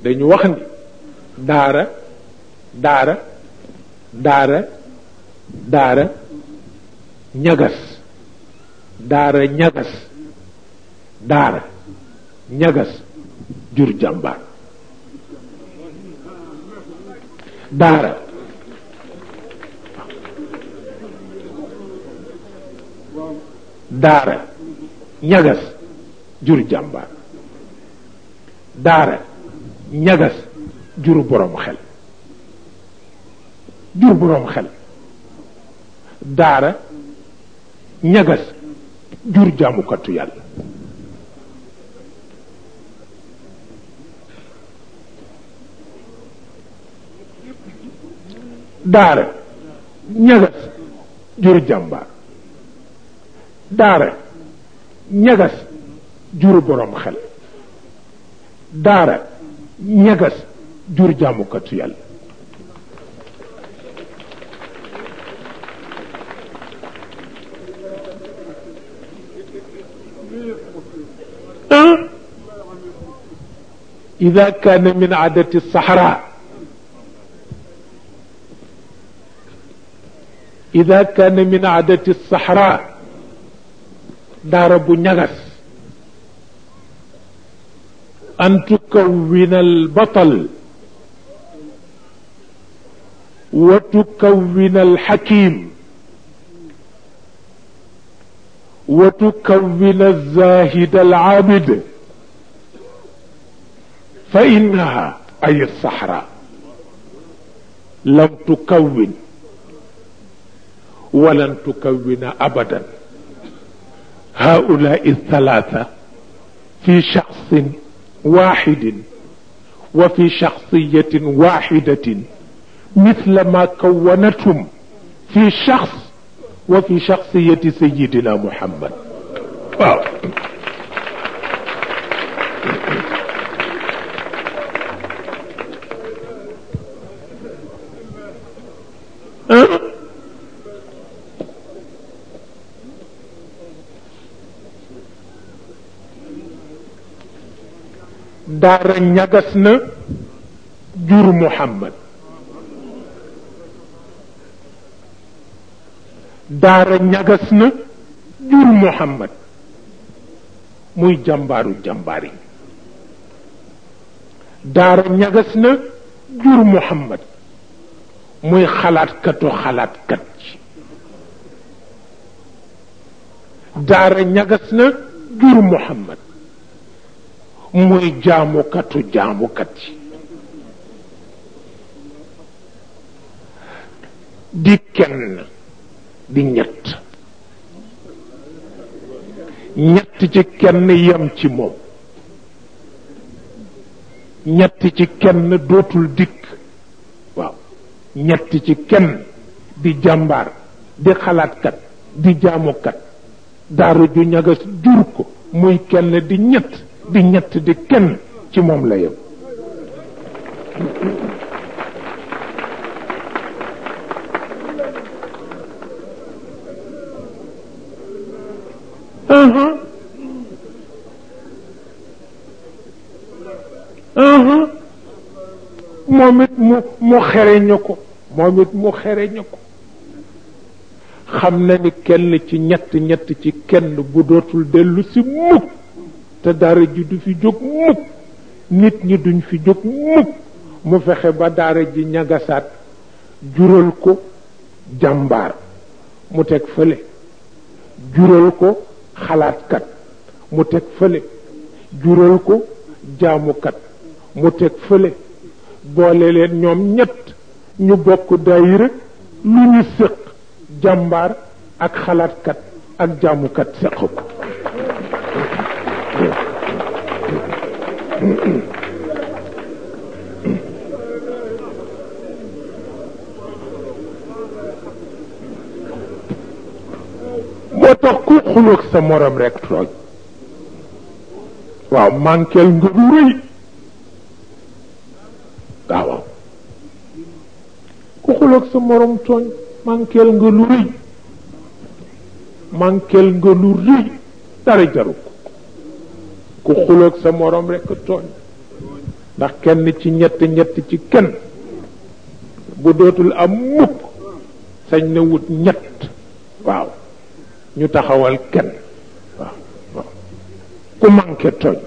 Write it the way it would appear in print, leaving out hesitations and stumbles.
dañu wax ni daara daara daara daara ñagas daara ñagas daara ñagas jur jàmbaar daara daara ñagas jur jàmbaar daara ñagas jur borom xel jur borom xel daara ñagas jur jaamukatu yàlla daara ñagas jur jàmbaar daara ñagas jur borom xel daara ñagas jur jaamukatu yàlla إذا كان من عادة الصحراء إذا كان من عادة الصحراء دار بنيغس أن تكون البطل وتكون الحكيم وتكون الزاهد العابد فإنها أي الصحراء لم تكون ولن تكون أبدا هؤلاء الثلاثة في شخص واحد وفي شخصية واحدة مثل ما كونتهم في شخص وفي شخصية سيدنا محمد. daara ñagas na jur Muhammad daara ñagas na jur Muhammad muy jàmbaaru jàmbaari daara ñagas na jur Muhammad muy xalaatkatu xalaatkat daara ñagas na jur Muhammad muy jaamukatu jaamukat yi di kenn di ñett ñett ci kenn yem ci moom ñett ci kenn dootul dikk waaw ñett ci kenn di jàmbaar di xalaatkat di jaamukat daara ju ñagas jur ko muy kenn di ñett di ñett di kenn ci moom la yem moom it mu xereñu ko moom it mu xereñu ko xam na ni kenn ci ñett ñett ci kenn bu dootul dellu si mukk te daara ji du fi jóg mukk nit ñi duñ fi jóg mukk mu fexe ba daara ji ñagasaat jural ko jàmbaar mu teg fële jural ko xalaatkat mu teg fële jural ko jaamukat mu teg fële boole leen ñoom ñett ñu bokk daayira lu ñu séq jàmbaar ak xalaatkat ak jaamukat séq ko moo tax ku xuloog sa morom rek tooñ waaw manqueel nga lu rëy waaw ku xuloog sa morom tooñ manqueel nga lu rëy manqueel nga lu rëy dara jaru ko ku xuloog sa morom rek tooñ ndax kenn ci ñett ci kenn bu dootul am mukk sañ na wut ñett waaw ñu taxawal kenn waaw ku manqué tooñ